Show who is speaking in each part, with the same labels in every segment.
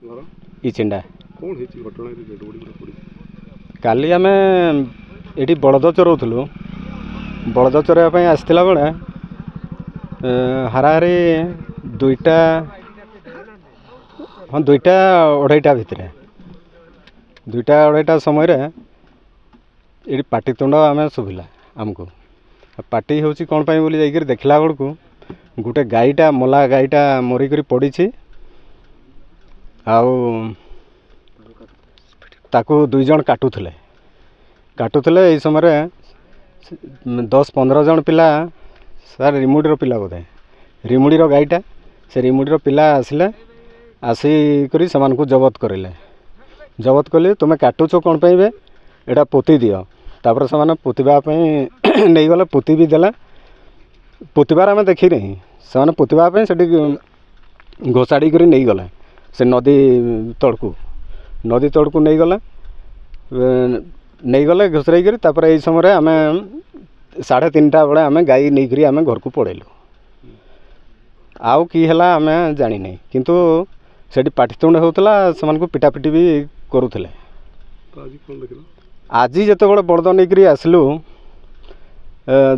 Speaker 1: ଘର
Speaker 2: ଇଚିଣ୍ଡା।
Speaker 1: କ'ଣ ହେଇଛି ଘଟଣା? ଡେଡ୍ ବଡି ଗୋଟେ ପଡ଼ିଛି।
Speaker 2: କାଲି ଆମେ ଏଠି ବଳଦ ଚରାଉଥିଲୁ। ବଳଦ ଚରାଇବା ପାଇଁ ଆସିଥିଲା ବେଳେ ହାରାହାରି 2ଟା, ହଁ, 2ଟା 2:30 ଭିତରେ, 2ଟା 2:30 ସମୟରେ ଏଠି ପାଟିତୁଣ୍ଡ ଆମେ ଶୁଭିଲା ଆମକୁ। ପାଟି ହେଉଛି କ'ଣ ପାଇଁ ବୋଲି ଯାଇକରି ଦେଖିଲା ବେଳକୁ ଗୋଟେ ଗାଈଟା, ମଲା ଗାଈଟା ମରିକରି ପଡ଼ିଛି, ଆଉ ତାକୁ 2 ଜଣ କାଟୁଥିଲେ। ଏଇ ସମୟରେ 10 15 ଜଣ ପିଲା, ସାର୍, ରିମୁଡ଼ିର ପିଲା ବୋଧେ, ରିମୁଡ଼ିର ଗାଈଟା, ସେ ରିମୁଡ଼ିର ପିଲା ଆସିଲେ। ଆସିକରି ସେମାନଙ୍କୁ ଜବତ କରିଲେ। ଜବତ କଲେ, ତୁମେ କାଟୁଛ କ'ଣ ପାଇଁ ବେ, ଏଇଟା ପୋତି ଦିଅ। ତାପରେ ସେମାନେ ପୋତିବା ପାଇଁ ନେଇଗଲେ, ପୋତି ବି ଦେଲେ। ପୋତିବାର ଆମେ ଦେଖିନି। ସେମାନେ ପୋତିବା ପାଇଁ ସେଠି ଘୋଷାଡ଼ି କରି ନେଇଗଲେ ସେ ନଦୀ ତଳକୁ। ନଦୀ ତଳକୁ ନେଇଗଲେ, ନେଇଗଲେ ଘୋଷରେଇକରି। ତାପରେ ଏଇ ସମୟରେ ଆମେ 3:30 ବେଳେ ଆମେ ଗାଈ ନେଇକରି ଆମେ ଘରକୁ ପଳେଇଲୁ। ଆଉ କି ହେଲା ଆମେ ଜାଣିନାହିଁ, କିନ୍ତୁ ସେଠି ପାଟିତୁଣ୍ଡ ହେଉଥିଲା, ସେମାନଙ୍କୁ ପିଟାପିଟି ବି କରୁଥିଲେ।
Speaker 1: ତ ଆଜି କ'ଣ ଦେଖିଲ?
Speaker 2: ଆଜି ଯେତେବେଳେ ବଳଦ ନେଇକରି ଆସିଲୁ,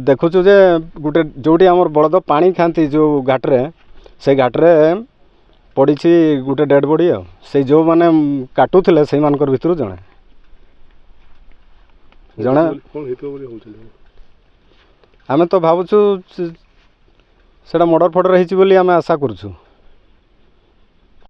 Speaker 2: ଦେଖୁଛୁ ଯେ ଗୋଟେ ଯେଉଁଠି ଆମର ବଳଦ ପାଣି ଖାଆନ୍ତି ଯେଉଁ ଘାଟରେ, ସେ ଘାଟରେ ପଡ଼ିଛି ଗୋଟେ ଡେଡ଼୍ ବଡ଼ି। ଆଉ ସେଇ ଯେଉଁମାନେ କାଟୁଥିଲେ ସେଇମାନଙ୍କର ଭିତରୁ ଜଣେ ଜଣେ।
Speaker 1: କ'ଣ ହେଇଥିବ ବୋଲି ଭାବୁଛନ୍ତି?
Speaker 2: ଆମେ ତ ଭାବୁଛୁ ସେଇଟା ମର୍ଡ଼ର ଫର୍ଡ଼ର ହେଇଛି ବୋଲି ଆମେ ଆଶା କରୁଛୁ।